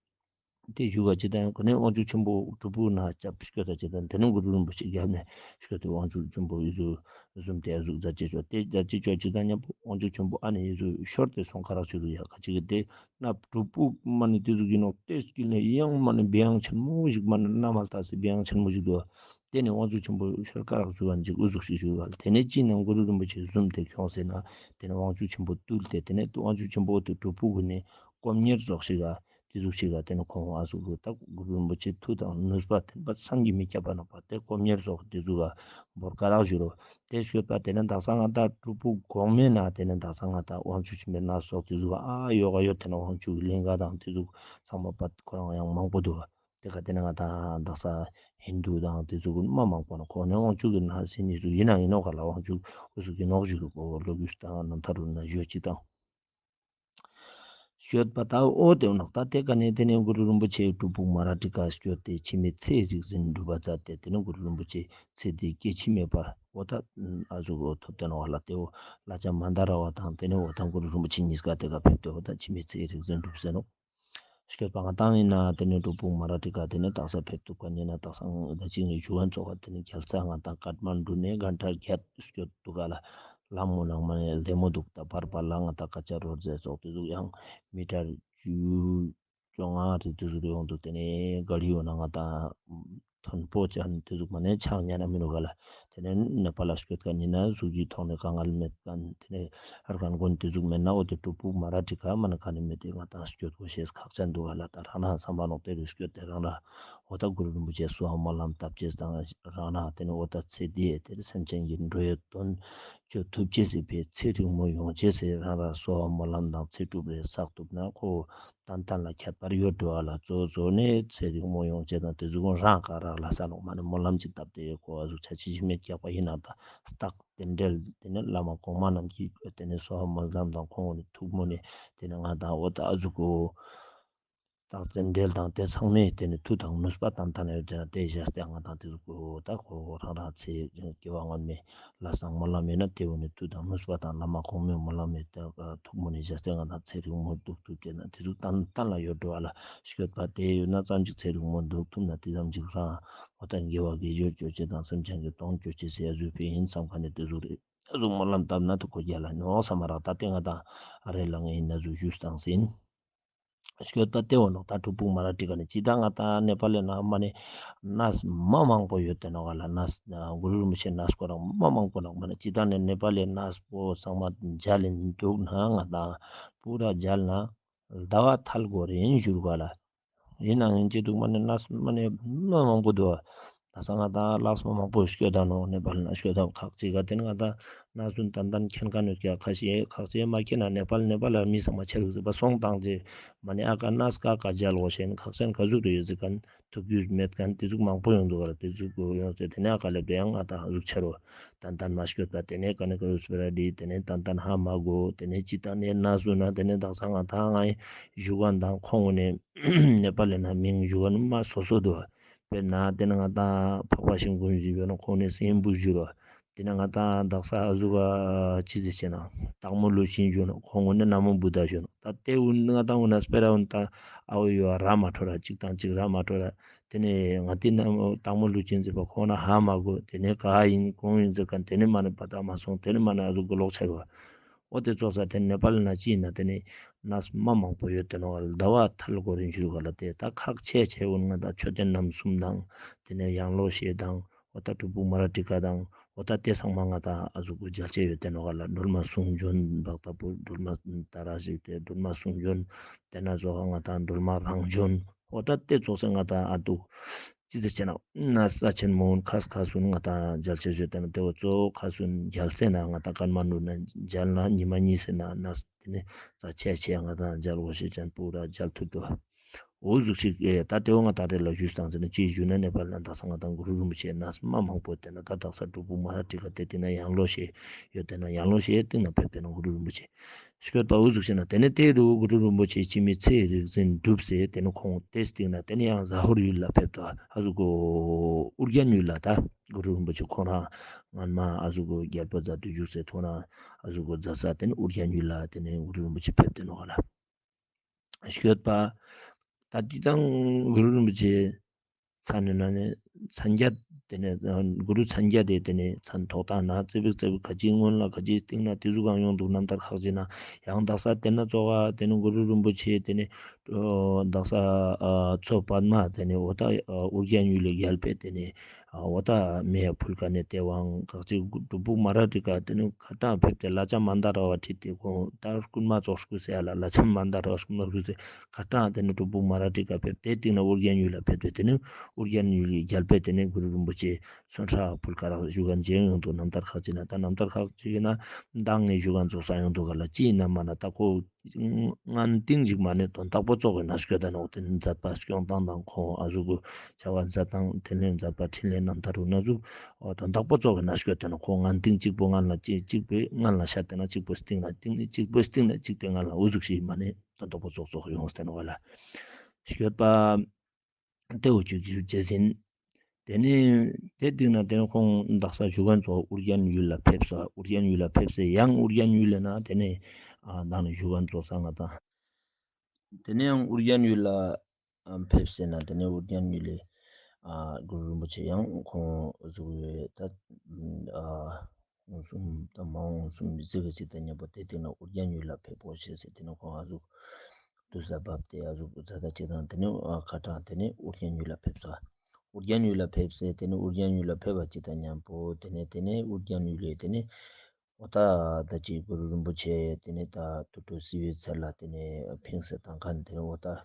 ཏེ་ཞུ་ཁ་ཅི་དང་ཁོ་ནེ་དབང་ཕྱུག་ཆེན་པོ་སྒྲུབ་ཕུག་ན་སྐྱབས་ཞུ་ཁ་ཅི་དང་ཏེ་ནེ་གུ་རུ་རིན་པོ་ཆེ་རྒྱབ་ནེ་ཞུ་ཁ་ཏེ་དབང་ཕྱུག་ཆེན་པོ་ཨི་ཟུག་ཟུམ་ཏེ་ཨ་ཟུག་མཛད་ཅེས་ཆོག་ཏེ་མཛད་ཅེས་ཆོག་ཅི་དང་མཉམ་པོ་དབང་ཕྱུག་ཆེན་པོ་ཨ་ནེ་ཨི་ཟུག་ཤོར་ཏེ་སོང་ཁ་རག་ཞུ་ཡོད་ཡ། ཁ་ཅིག་གི་ཏེ་ན་སྒྲུབ་ཕུག་མ་ནེ་ཏེ་ཟུག་ཨིན་ནོག་ཏེ་སྐྱིད་ལེ་ཡང་མ་ནེ་བེའང་ཆེན་མོ་ཞིག་མ་ནེ་ན་མ་ལྟ་སེ་བེའང་ཆེན་མོ་ཞིག་འདུག་ཏེ་ནེ་དབང་ཕྱུག་ཆེན་པོ་ཤར་ཀ་རག་ཞུ་བ་ཅིག་ཨུ་ཟུག་ཞིག་ཞུ་བ་ལ། ཏེ་ནེ་ཅི་ན་གུ་རུ་རིན་པོ་ཆེ་ཟུམ་ཏེ་ཁྱོངས་ཟེར་ན་ཏེ་ནེ་དབང་ཕྱུག་ཆེན་པོ་བཏུལ་ཏེ་ཏེ་ནེ་དབང་ཕྱུག་ཆེན་པོ་ཏེ་སྒྲུབ་ཕུག་གུན་ནེ་སྐོམ་གཉེར་ཙོགས་ཤིག་ག་ཏེ་ཟུག་ཤིག་ག་ཏེ་ནེ་ཁོང་ཨ་ཟུག་གུ་ཏ་གུ་རུ་རིན་པོ་ཆེ་མཐུ་དང་ནུས་པ་ཏེ་ནེ་བསམ་གྱིས་མི་ཁྱབ་པ་ནོག་པ་ཏེ་སྐོམ་གཉེར་ཙོགས་ཏེ་ཟུག་ག་བོར་ཀ་རག་ཞུ་རོ། ཏེ་ཞུ་བ་ཏེ་ནེ་དག་ས་ང་ཏ་སྒྲུབ་ཕུག་གོང་མའི་ནང་ཏེ་ནེ་དག་ས་ང་ཏ་དབང་ཕྱུག་ཆེན་པོའི་ནང་ཙོགས་ཏེ་ཟུག་ག་ཨ་ཡོད་ག་ཡོད་ཏེ་ནེ་དབང་ཕྱུག་གི་ལིང་ག་དང་ཏེ་ཟུག་ཚང་མ་པ་ཁོ་རང་ཡང་མང་པོ་འདུག་ཏེ་ཀ་ཏེ་ནེ་ང་ཏ་དག་ས་ཧིན་དུ་དང་ཏེ་ཟུག་མ་མང་པོ་ནོག་ཁོང་ནེ་དབང་ཕྱུག་གི་ནང་ཟིན་ནི་ཟུག་ཨིན་ན་ཨིན་ནོག་ག་ལ་དབང་ཕྱུག་ཨུ་ཟུག་ཨིན་ནོག་ཞུ་རུ་པོ་ལོ་རྒྱུས་དང་རྣམ་ཐར་རུ་ན་ཞུ་ཅི་དང་། ཞུ་བ་ཏ་འོ་ཏེ་ནོག་ཏ་ཏེ་ཀ་ནེ་ཏེ་ནེ་གུ་རུ་རིན་པོ་ཆེ་སྒྲུབ་ཕུག་མ་ར་ཏི་ཀ་སྐྱོད་དེ་འཆི་མེད་ཚེ་རིག་འཛིན་སྒྲུབ་པ་མཛད་དེ་ཏེ་ནེ་གུ་རུ་རིན་པོ་ཆེ་ཚེ་འདི་སྐྱེ་འཆི་མེད་པ་འོ་ཏ་ཨ་ཟུག་གོ་ཐོབ་ཏེ་ནོག་ལ། ཏེ་འོ་ལ་ཅ་མན་དཱ་ར་བ་དང་ཏེ་ནེ་འོ་ཏ་གུ་རུ་རིན་པོ་ཆེ་ཉིས་ཀ་ཏེ་ཀ་ཕེབས་ཏེ་འོ་ཏ་འཆི་མེད་ཚེ་རིག་འཛིན་སྒྲུབ་ཟེར་ནོག་སྐྱོད་པ་ང་ཏང་ཨིན་ན་ཏེ་ནེ་སྒྲུབ་ཕུག་མ་ར་ཏི་ཀ་ཏེ་ནེ་དག་ས་ཕེབས་ཐུབ་ཀ་ནི་ན་དག་ས་ང་ཏ་ཅིག་ནེ་ཞུ་བ་ཙོགས་ཏེ་ནེ་རྒྱལ་ས་ང་ཏ་ཀཏ་མན་ཌུ་ནེ་གན་ཊ་བརྒྱད་སྐྱོད་དུག་ག་ལ། ལམ་མོ་ནང་མ་ནེ་ལྡེ་མོ་དུག་ཏ་བར་བར་ལ་ང་ཏ་ཀ་ཅ་རོ་ཟེར་ཙོགས་ཏེ་ཟུག་ཡང་མི་ཊར་བཅུ་བཅོ་ལྔ་རེ་ཏེ་ཟུག་ཡོང་དུག་ཏེ་ནེ་ག་རི་འོ་ན་ང་ཏ་མཐོན་པོ་ཅན་ཏེ་ཟུག་མ་ནེ་ཆག་ཉན་ན་མི་ནུག་ག་ལ། ཏེ་ནེ་ནེ་པ་ལ་སྐྱོད་ཀ་ནི་ན་གཟུགས་ཀྱི་ཐོག་ནེ་དཀའ་ངལ་མེད་ཁན་ཏེ་ནེ་རྒན་རྒོན་ཏེ་ཟུག་མེད་ན་འོ་ཏེ་སྒྲུབ་ཕུག་མ་ར་ཏི་ཀ་མ་ནེ་ཀ་ནེ་མེད་དེ་ང་ཏ་སྐྱོད་གོ་ཤེས་ཁག་ཅན་དུག་ག་ལ། ཏ་རང་རང་སམ་པ་ནོག་ཏེ་རུ་སྐྱོད་དེ་རང་རང་འོ་ཏ་གུ་རུ་རིན་པོ་ཆེ་གསོལ་བ་སྨོན་ལམ་བཏབ་ཅེས་དང་རང་རང་ཏེ་ནེ་འོ་ཏ་ཚེ་འདི་ཡ་ཏེ་ནེ་སེམས་ཅན་གྱི་འགྲོ་བའི་དོན་ཅོ་ཐུབ་ཅེས་སི་ཕིའ་ཚེ་རིང་མོ་ཡོང་ཅེས་སི་རང་རང་གསོལ་བ་སྨོན་ལམ་དང་ཚེ་སྒྲུབ་རེ་བསགས་ཐུབ་ན་ཁོ་ཏན་ཏན་ལ་ཁྱད་པར་ཡོད་འགྲོ་བ་ལ། གཙོ་བོ་ནི་ཚེ་རིང་མོ་ཡོང་ཅེས་དང་ཏེ་ཟུག་རང་ཀ་རག་ལ་ས་ནོག་མ་ནེ་སྨོན་ལམ་ཅིག་བཏབ་སྟེ་ཁོ་ཨ་ཟུག་ཆ་ཅི་ཞིག་མེད་ཀྱག་པ་ཨིན་ན་ཏ་རྟགས་རྟེན་འབྲེལ་ཏེ་ནེ་བླ་མ་གོང་མ་རྣམས་ཀྱིས་ཏེ་ནེ་གསོལ་བ་སྨོན་ལམ་དང་ཁོང་ངི་ཐུགས་སྨོན་ནི་ཏེ་ནེ་ང་ཏ་འོ་ཏ་ཨ་ཟུག་གོ་རྟགས་རྟེན་འབྲེལ་དང་ཏེ་ཚང་མས་ཏེ་ནེ་མཐུ་དང་ནུས་པ་ཏན་ཏན་ཡོད་དེ་ན་ཏེ་བཞག་སྟེ་ང་ཏང་ཏེ་ཟུག་གོ་ཏ་ཁོ་རང་རང་ཚེ་སྐྱེ་བ་སྔོན་མའི་ལས་དང་སྨོན་ལམ་ཡོད་ན་ཏེ་བོ་ནི་མཐུ་དང་ནུས་པ་དང་བླ་མ་གོང་མའི་སྨོན་ལམ་ཡོད་ཏེ་ཐུགས་སྨོན་ནི་བཞག་སྟེ་ང་ཏང་ཚེ་རིང་མོ་འདུག་ཐུབ་ཅེ་ན་ཏེ་ཟུག་ཏན་ཏན་ལ་ཡོད་འགྲོ་བ་ལ་སྐྱོད་པ་ཏེ་ཡོད་ན་ཙམ་ཅིག་ཚེ་རིང་མོ་འདུག་ཐུབ་ན་ཏེ་ཙམ་ཅིག་རང་འོ་ཏ་དགེ་བ་དགེ་སྦྱོར་ཅོ་ཅེས་དང་སེམས་ཅན་གྱི་དོན་ཅོ་ཅེས་སི་ཨ་ཟུག་ཕིའ་ཨིན་སམ་ཁན་ནི་ཏེ་ཟུག་རེ་ཨ་ཟུག་སྨོན་ལམ་བཏབ་ན་ཏེ་ཁོ་རྒྱལ་ལ་ནོག་སམ་མ་རག་ཏ་ཏེ་ང་ཏང་ཨ་རེ་ལ་ངའི་ན་ཟུག་ཞུས་སྟངས་ཨིན། སྐྱོད་པ་ཏེ་འོ་ནོག་ཏ་སྒྲུབ་ཕུག་མ་ར་ཏི་ཀ་ནེ་ཅི་ཏ་ང་ཏ་ནེ་པ་ལི་ན་མ་ནེ་ནས་མ་མང་པོ་ཡོད་དེ་ནོག་ག་ལ། ནས་གུ་རུ་རིན་པོ་ཆེ་ནས་ཁོ་རང་མ་མང་པོ་ནོག་མ་ནེ་ཅི་ཏ་ནེ་ནེ་པ་ལི་ནས་པོ་ཚང་མ་མཇལ་ལིན་འདུག་ན་ང་ཏ་པུ་ར་མཇལ་ན་ཟླ་བ་ཐལ་གོ་རིན་ཞུ་ག་ལ། ཨིན་ནའང་ཅི་འདུག་མ་ནེ་ནས་མ་ནེ་མ་མང་པོ་འདུག་པ། ད་ས་ང་ཏང་ལགས་མ་མང་པོ་སྐྱོད་ད་ནོག་ནེ་པ་ལི་ན་སྐྱོད་ད་ཁག་ཅིག་ག་ཏེ་ནེ་ང་ཏང་ནས་སུན་ཏན་ཏན་མཁྱེན་ཁན་ནོག་ཀྱག་ཁ་ཤས་ཁག་ཅིག་མ་མཁྱེན་ན་ནེ་པ་ལི་ནེ་པ་ལི་མི་ཚང་མ་ཆ་རུག་ཟེར་བ་སོང་ཏང་ཅེ་མ་ནེ་ཨ་ཀ་ནས་ཀ་ཀ་མཇལ་གོ་ཤེས་ཁག་ཅན་ཀ་ཟུག་རེ་ཡོད་ཟེར་ཁན་ཐུགས་རྒྱུས་མེད་ཁན་ཏེ་ཟུག་མང་པོ་ཡོང་འདུག་ག་ལ། ཏེ་ཟུག་ཡོང་ཚེ་ཏེ་ནེ་ཨ་ཀ་ལེབ་ཏེ་ཡང་ང་ཏང་ཨ་ཟུག་ཆ་རུག་པ། ཏན་ཏན་མ་སྐྱོད་པ་ཏེ་ནེ་ཀ་ནེ་ཀ་རུ་སྤེ་ར་ཏེ་ནེ་ཏན་ཏན་ཧ་མ་གོ། ཏེ་ནེ་ཅི་ཏང་ནེ་ནས་སུན་ན་ཏེ་ནེ་དག་ས་ང་ཏང་ང་ཞུ་ག་དང་ཁོང་ནེ་ནེ་པ་ལི་ན་མིང་ཞུ་ག་ནི་མ་སོ་སོ་འདུག་པ། དཔེར་ན་ཏེ་ནེ་ང་ཏང་འཕགས་པ་ཤིང་ཀུན་ཞུ་ནོག་ཁོང་ནེ་སེམས་བུ་ཞུ་རོ། ཏེ་ནེ་ང་ཏང་དག་ས་ཨ་ཟུག་ག་ཅི་ཟེར་ཅེ་ན་སྟག་མོ་ཀླུ་ཆེན་ཞུ་ནོག་ཁོང་ནེ་ན་མོ་བུདྡྷ་ཞུ་ནོག་ད་ཏེ་འུན་ང་ཏང་འུན་ན་སྤེ་ར་འུན་ད་ཨ་བོ་ཡོ་ར་མ་འཕྲོ་ར་ཅིག་དང་ཅིག་ར་མ་འཕྲོ་ར། ཏེ་ནེ་ང་ཏི་ན་སྟག་མོ་ཀླུ་ཆེན་ཟེར་བ་ཁོང་ན་ཧ་མ་གོ། ཏེ་ནེ་ག་ཨིན་གོང་ཨིན་ཟེར་ཁན་ཏེ་ནེ་མ་ནེ་པ་ཏ་མ་སོང་། ཏེ་ནེ་མ་ནེ་ཨ་ཟུག་གི་ལོག་ཆ་རུག་པ། འོ་ཏེ་ཙོགས་ས་ཏེ་ནེ་པ་ལི་ན་ཅི་ཨིན་ན་ཏེ་ནེ་ནས་མ་མང་པོ་ཡོད་དེ་ནོག་ག་ལ། ཟླ་བ་ཐལ་གོ་རིན་ཞུ་ག་ལ། ཏེ་ད་ཁག་ཆེ་ཆེ་འུན་ང་ཏང་མཆོད་རྟེན་རྣམ་གསུམ་དང་ཏེ་ནེ་ཡང་ལོ་ཤས་དང་འོ་ད་སྒྲུབ་ཕུག་མ་ར་ཏི་ཀ་དང་འོ་ད་ཏེ་ཚང་མ་ང་ཏང་ཨ་ཟུག་གི་མཇལ་ཆ་ཡོད་དེ་ནོག་ག་ལ། སྒྲོལ་མ་གསུང་བྱོན་བག་ཏ་པོ་སྒྲོལ་མ་ཏ་ར་ཞིག་ཏེ་སྒྲོལ་མ་གསུང་བྱོན། ཏེ་ནེ་ཙོགས་ང་ཏང་སྒྲོལ་མ་རང་བྱོན། འོ་ད་ཏེ་ཙོགས་སེ་ང་ཏང་ཨ་ཏུ་ཅི་ཟེར་ཅེ་ན་ན་ས་ཆེན་མོ་འུན་ཁ་ཁ་སུན་ང་ཏང་མཇལ་ཆ་ཞུ་ཏེ་ན་ཏེ་བོ་ཙོགས་ཁ་སུན་མཇལ་སེ་ན་ང་ཏང་ཀན་མན་ཌུ་ན་མཇལ་ན་ཉི་མ་གཉིས་སེ་ན་ནས་ཏེ་ནེ་ས་ཆེ་ཆེ་ང་ཏང་མཇལ་གོ་ཤེས་ཅན་པུ་ར་མཇལ་ཐུབ་དུག་འོ་ཟུག་ཤིག་ཨེ་ད་ཏེ་བོ་ང་ཏང་རེ་ལ་ཞུས་སྟངས་ཟེར་ན་ཅི་ཞུ་ན་ནེ་པ་ལི་ན་དག་ས་ང་ཏང་གུ་རུ་རིན་པོ་ཆེ་ནས་མ་མང་པོ་ཏེ་ན་ད་དག་ས་སྒྲུབ་ཕུག་མ་ར་ཏི་ཀ་ཏེ་ཏེ་ན་ཡང་ལོ་ཤས་ཡོད་ཏེ་ན་ཡང་ལོ་ཤས་ཏེ་ན་ཕེབས་ཏེ་ན་གུ་རུ་རིན་པོ་ཆེ་སྐྱོད་པ་འུ་ཟུག་ཤིག་ན་ཏེ་ནེ་ཏེ་རུ་གུ་རུ་རིན་པོ་ཆེ་འཆི་མེད་ཚེ་རིག་འཛིན་གྲུབ་ཟེར་ཏེ་ནེ་ཁོང་ཏེ་སྟིང་ན་ཏེ་ནེ་ཡང་ཟ་ཧོར་ཡུལ་ལ་ཕེབས་ཏོ། ཨ་ཟུག་གོ་ཨུར་རྒྱན་ཡུལ་ལ་ད་ གུ་རུ་རིན་པོ་ཆེ་ཁོང་རང་སྔན་མ་ཨ་ཟུག་གི་རྒྱལ་པོ་མཛད་དུ་བཞུགས་སེ་ཐོག་ན་ཨ་ཟུག་གི་མཛད་ས་དེ་ནི་ཨོ་རྒྱན་ཡུལ་ལ་དེ་ནི་གུ་རུ་རིན་པོ་ཆེ་ཕེབས་ཏེ་ནོག་ལ། སྐྱོད་པ། ད་དེ་དང་གུ་རུ་རིན་པོ་ཆེ་མཚན་ནི་ན་ནི་མཚན་བརྒྱད་དེ་ནི་གུ་རུ་མཚན་བརྒྱད་དེ་དེ་ནི་མཚན་ཐོག་ཐག་ན་ཙེ་བིག་ཙེ་བིག་ག་ཅི་སྔོན་ལ་ག་ཅི་སྟིང་ན་དེ་ཟུག་གང་ཡོང་འདུག་རྣམ་ཐར་ཁག་ཅིག་ན་ཡང་དག་ས་དེ་ན་ཙོགས་དེ་ནི་གུ་རུ་རིན་པོ་ཆེ་དེ་ནི་དག་ས་མཚོ་པདྨ་དེ་ནི་འོ་ད་ཨོ་རྒྱན་ཡུལ་ལས་རྒྱལ་པོ་དེ་ནི་འོ་ད་མེ་ཕུལ་ཁན་ནི་དེ་བང་ཁག་ཅིག་སྒྲུབ་ཕུག་མ་ར་ཏི་ཀ་དེ་ནི་ཁ་ཏང་ཕེབས་ཏེ་ལ་ཆ་མན་དཱ་ར་བ་ཁྲིད་དེ་ཁོང་ད་རྐུན་མ་ཙོགས་སྐུ་སེ་ཡ་ལ་ལ་ཆ་མན་དཱ་ར་བ་སྐུ་མ་སྐུ་སེ་ཁ་ཏང་དེ་ནི་སྒྲུབ་ཕུག་མ་ར་ཏི་ཀ་ཕེབས་ཏེ་སྟིང་ན་ཨོ་རྒྱན་ཡུལ་ལ་ཕེབས་ཏེ་དེ་ནི་ཨོ་རྒྱན་ཡུལ་ལི་རྒྱལ་པོ་དེ་ནི་གུ་རུ་རིན་པོ་ཆེ་སོན་ཁྲ་ཕུལ་ཁ་རག་བཞུགས་ཁན་ཅིག་ཡོང་འདུག་རྣམ་ཐར་ཁག་ཅིག་ན་ད་རྣམ་ཐར་ཁག་ཅིག་ན་མདང་ངས་བཞུགས་ཁན་ཙོགས་ས་ཡོང་འདུག་ག་ལ་ཅི་ཡིན་ན་མ་ན་ད་ཁོ་སྔན་ཏིང་ཞིག་མ་ནེ་དོན་དག་པོ་ཙོགས་ཡིན་ན་སྐྱོད་ད་ནོག་དེ་ནི་མཛད་པ་སྐྱོང་སྟངས་དང་ཁོང་ཨ་ཟུག་གུ་བྱ་བ་མཛད་སྟངས་དེ་ནི་མཛད་པ་འཕྲིན་ལས་རྣམ་ཐར་རུ་ན་ཟུག་དོན་དག་པོ་ཙོགས་ཡིན་ན་སྐྱོད་ད་ནོག་ཁོང་སྔན་ཏིང་གཅིག་པོ་སྔན་ལ་གཅིག་གཅིག་པོའི་སྔན་ལ་ཤད་དེ་ན་གཅིག་པོ་སྟིང་ན་སྟིང་ནི་གཅིག་པོ་སྟིང་ན་གཅིག་དེ་སྔན་ལ་འུ་ཟུག་ཞིག་མ་ནེ་དོན་དག་པོ་ཙོགས་ཙོགས་ཡོང་སྟེ་ནོག་ག་ལ་སྐྱོད་པ། དེ་འུ་ཅུ་ཅུ་ཅེས་ཡིན། དེ་ནི་དེ་སྟིང་ན་དེ་ནི་ཁོང་དག་ས་བཞུགས་ཁན་ཙོགས་ཨོ་རྒྱན་ཡུལ་ལ་ཕེབས་ས་ཨོ་རྒྱན་ཡུལ་ལ་ཕེབས་སེ་ཡང་ཨོ་རྒྱན་ཡུལ་ལ་ན་དེ་ནི་ཨ་མདང་ནི་བཞུགས་ཁན་ཙོགས་ས་ང་དང་དེ་ནི་ཡང་ཨོ་རྒྱན་ཡུལ་ལ་ཨ་ཕེབས་སེ་ན་དེ་ནི་ཨོ་རྒྱན་ཡུལ་ལི་ཨ་གུ་རུ་རིན་པོ་ཆེ་ཡང་ཁོང་ཟུག་ཡོད་ད་ཨ། མངོན་སུམ་དང་མ་མངོན་སུམ་མི་ཟེར་གི་ཅིག་དང་མཉམ་པོ་དེ་སྟིང་ན་ཨོ་རྒྱན་ཡུལ་ལ་ཕེབས་པོ་ཞེས་ཟེར་དེ་ནི་ཁོང་ཨ་ཟུག་དུས་ལ་བབས་ཏེ་ཨ་ཟུག་མཛད་ད་ཅིག་དང་དེ་ནི་ཨ་ཁ་ཏང་དེ་ནི་ཨོ་རྒྱན་ཡུལ་ལ་ཕེབས་ས། ཨོ་རྒྱན་ཡུལ་ལ་ཕེབས་སེ་དེ་ནི་ཨོ་རྒྱན་ཡུལ་ལ་ཕེབས་པ་ཅིག་དང་མཉམ་པོ་དེ་ནི་དེ་ནི་ཨོ་རྒྱན་ཡུལ་ལས་དེ་ནི་འོ་ད་ད་ཅི་གུ་རུ་རིན་པོ་ཆེ་དེ་ནི་ད་དུར་ཁྲོད་སིལ་བུའི་ཚལ་ལ་དེ་ནི་ཕིངས་སེ་བཏང་ཁན་དེ་ནི་འོ་ད།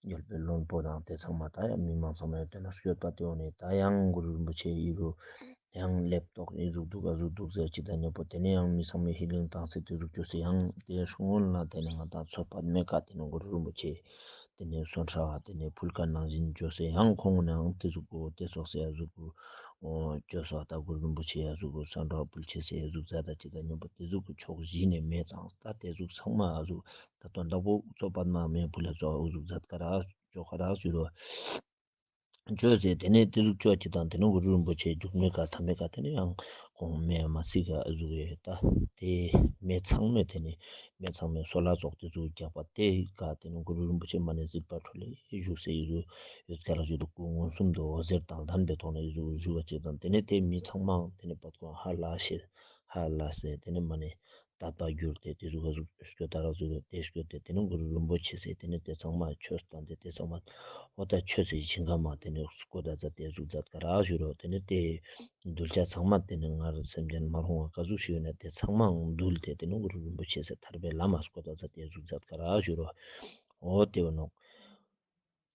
རྒྱལ་པོའི་བློན་པོ་དང་དེ་ཚང་མ་ད་ཡང་མི་མང་ཚང་མ་ཡོད་དེ་ན་སྐྱོད་པ་དེ་འོ་ནི་ད་ཡང་གུ་རུ་རིན་པོ་ཆེ་ཨི་རུ་ཡང་ལེབ་ཏོག་ཨི་ཟུག་འདུག་ཨ་ཟུག་འདུག་ཟེར་ཅིག་དང་མཉམ་པོ་དེ་ནས་ཡང་མི་ཚང་མས་ཧི་ལིང་བཏང་སེ་དེ་ཟུག་བཅོས་སེ་ཡང་དེ་སྔོན་ལ་དེ་ནས་ང་དང་མཚོ་པདྨའི་ཀ་དེ་ནས་གུ་རུ་རིན་པོ་ཆེ་དེ་ནས་སོན་ཁྲ་བ་དེ་ནས་ཕུལ་ཁ་ནང་བཞིན་བཅོས་སེ་ཡང་ཁོང་ནས་ཡང་དེ་ཟུག་གུ་དེ་སོགས་སེ་ཨ་ཟུག་གུ་བཅོས་སོ་ད་གུ་རུ་རིན་པོ་ཆེ་ཨ་ཟུག་གུ་སོན་ཁྲ་བ་ཕུལ་ཆེ་སེ་ཨ་ཟུག་ཟེར་ད་ཅིག་དང་མཉམ་པོ་དེ་ཟུག་གུ་ཕྱོགས་བཞི་ནས་མེ་བཏང་ད་དེ་ཟུག་ཚང་མ་ཨ་ཟུག་ད་དོན་དག་པོ་མཚོ་པདྨ་མེ་ཕུལ་ལ་ཙོགས་ཨུ་ཟུག་མཛད་ཀ་རག་ཅོ་ཁ་རག་ཞུ་རོ། ཅོས་ཟེར་དེ་ནས་དེ་ཟུག་ཅོ་ཅིག་དང་དེ་ནས་གུ་རུ་རིན་པོ་ཆེ་རྒྱུག་མེ་ཀ་ཐ་མེ་ཀ་དེ་ནས་ཡང་ཁོང་མེ་མ་སི་ཀ་ཨུ་ཟུག་ཡོད་ད་དེ་མེ་ཚང་མེ་དེ་ནས་མེ་ཚང་མེ་སོ་ལ་ཙོགས་དེ་ཟུག་རྒྱག་པ་དེ་ཀ་དེ་ནས་གུ་རུ་རིན་པོ་ཆེ་མ་ནས་གཟིགས་པ་འཕྲོ་ལས་བཞུགས་སེ་ཨུ་ཟུག་ཡོད་ཀ་རག་ཞུ་རོ། སྐུ་མངོན་སུམ་དུ་འོད་ཟེར་དང་ལྡན་པའི་ཐོག་ནས་ཨུ་ཟུག་བཞུགས་པ་ཅིག་དང་དེ་ནས་དེ་མི་ཚང་མ་དེ་ནས་བད་ཀོ་ཧ་ལ་ཤེས་ཧ་ལ་སེ་དེ་ནས་མ་ནས། དད་པ་གྱུར་ཏེ་དེ་ཟུག་ག་ཟུག་སྐྱོད་ད་རག་ཟུག་དེ་སྐྱོད་དེ་དེ་ནི་གུ་རུ་རིན་པོ་ཆེ་ཟེར་དེ་ནི་དེ་ཚང་མ་ཆོས་བསྟན་ཏེ་དེ་ཚང་མ་འོ་ད་ཆོས་སི་ཞིང་ཁམས་དེ་ནི་སྐོར་ད་མཛད་དེ་ཟུག་མཛད་ཀ་རག་ཞུ་རོ། དེ་ནི་དེ་གདུལ་བྱ་ཚང་མ་དེ་ནི་སྔར་སེམས་ཅན་མ་རུངས་པ་ག་ཟུག་ཞིག་ཡོད་ན་དེ་ཚང་མ་འདུལ་ཏེ་དེ་ནི་གུ་རུ་རིན་པོ་ཆེ་ཟེར་ཐར་པའི་ལམ་མ་སྐོར་ད་མཛད་དེ་ཟུག་མཛད་ཀ་རག་ཞུ་རོ། འོ་དེ་བོ་ནོག་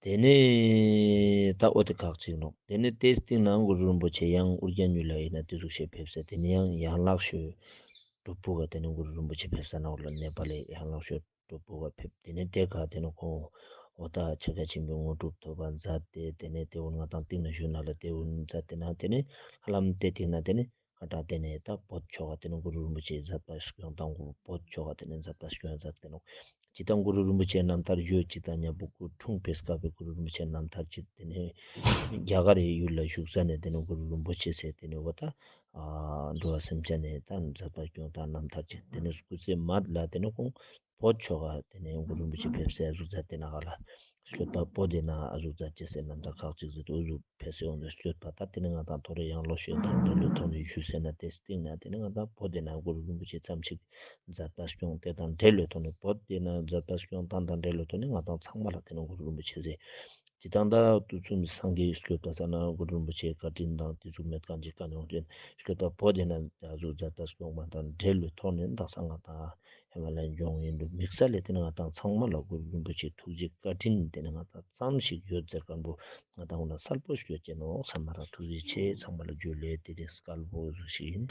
དེ་ནས་ད་འོ་དེ་ཁག་ཅིག་ནོག་དེ་ནས་དེའི་སྟེང་ན་གུ་རུ་རིན་པོ་ཆེ་ཡང་ཨུ་རྒྱན་ཡུལ་ལ་ཡིན་ན་དེ་ཟུག་ཤེས་ཕེབས་སེ་དེ་ནས་ཡང་ཡན་ལག་ཤོད་སྒྲུབ་ཕུག་ག་དེ་ནས་གུ་རུ་རིན་པོ་ཆེ་ཕེབས་ས་ན་འོ་ལ་ནེ་པ་ལི་ཡན་ལག་ཤོད་སྒྲུབ་ཕུག་ག་ཕེབས། དེ་ནས་དེ་ག་དེ་ནས་ཁོང་འོ་ད་ཕྱག་རྒྱ་ཆེན་པོའི་དངོས་གྲུབ་ཐོབ་པ་མཛད་དེ་དེ་ནས་དེ་འོ་ང་དང་སྟེང་ན་ཞུ་ན་ལ་དེ་འོ་མཛད་དེ་ན་དེ་ནས་ཧ་ལམ་དེ་སྟེང་ན་དེ་ནས། ཁ་ཏ་དེ་ནས་ད་བོད་ཆོས་ག་དེ་ནས་གུ་རུ་རིན་པོ་ཆེ་མཛད་པ་སྐྱོང་དང་གུ་བོད་ཆོས་ག་དེ་ནས་མཛད་པ་སྐྱོང་མཛད་དེ་ནོག་ཅི་དང་གུ་རུ་རིན་པོ་ཆེ་རྣམ་ཐར་བརྗོད་ཅིག་དང་མཉམ་པོ་སྐུ་འཁྲུངས་པའི་སྐབས་པའི་གུ་རུ་རིན་པོ་ཆེ་རྣམ་ཐར་ཅིག་དེ་ནས་རྒྱ་གར་རི་ཡུལ་ལ་བཞུགས་ས་ནས་དེ་ནས་གུ་རུ་རིན་པོ་ཆེ་ཟེར་དེ་ནས་འོ་ད་འགྲོ་བ་སེམས་ཅན་ནས་ད་མཛད་པ་སྐྱོང་དང་རྣམ་ཐར་ཅིག་དེ་ནས་སྐུ་ཚེ་མད་ལ་དེ་ནས་ཁོང་བོད་ཆོས་ག་དེ་ནས་གུ་རུ་རིན་པོ་ཆེ་ཕེབས་སའི་ཨ་ཟུག་མཛད་དེ་ན་ག་ལ། སྐྱོད་པ་བོད་དེ་ན་ཨ་ཟུག་མཛད་ཅེས་སེ་རྣམ་ཐར་ཁག་ཅིག་ཟེར་དུ་ཨ་ཟུག་ཕེབས་སེ་ཡོང་དུ་སྐྱོད་པ་ད་དེ་ནི་ང་དང་ཐོ་རེ་ཡང་ལོ་ཤོད་དང་འབྲེལ་ལོ་ཐོག་ནས་ཞུས་སེ་ན་དེ་སྟེང་ན་དེ་ནི་ང་དང་བོད་དེ་ན་གུ་རུ་རིན་པོ་ཆེ་ཙམ་ཞིག་མཛད་པ་སྐྱོང་དེ་དང་འབྲེལ་ལོ་ཐོག་ནས་བོད་དེ་ན་མཛད་པ་སྐྱོང་སྟངས་དང་འབྲེལ་ལོ་ཐོག་ནས་ང་དང་ཚང་མ་ལ་དེ་ནི་གུ་རུ་རིན་པོ་ཆེ་ཟེར། ཅི་དང་ད་དུས་ཚོད་སངས་རྒྱས་སྐྱོད་པ་ས་ན་གུ་རུ་རིན་པོ་ཆེ་བཀའ་དྲིན་དང་དེ་ཚུགས་མེད་གང་ཅི་ག་ནས་ཡོང་ཅན་སྐྱོད་པ་བོད་དེ་ན་ཨ་ཟུག་མཛད་པ་སྐྱོང་བ་དང་འབྲེལ་ལོ་ཐོག་ནས་དག་ས་ང་དང་། ཧེ་མ་ལ་ཡོང་ཡིན་འདུག་དམིགས་བསལ་ལས་དེ་ནི་ང་དང་ཚང་མ་ལ་གུ་རུ་རིན་པོ་ཆེ་ཐུགས་རྗེ་བཀའ་དྲིན་དེ་ནི་ང་དང་ཙམ་ཞིག་ཡོད་ཟེར་མཁན་པོ་ང་དང་ལ་གསལ་པོ་ཤོད་ཅེས་ནོག་ཚང་མ་ལ་ཐུགས་རྗེ་ཆེ། ཚང་མ་ལ་ཇུ་ལེ། དེ་རིང་སྐལ་པོ་ཟུག་ཞིག་ཡིན།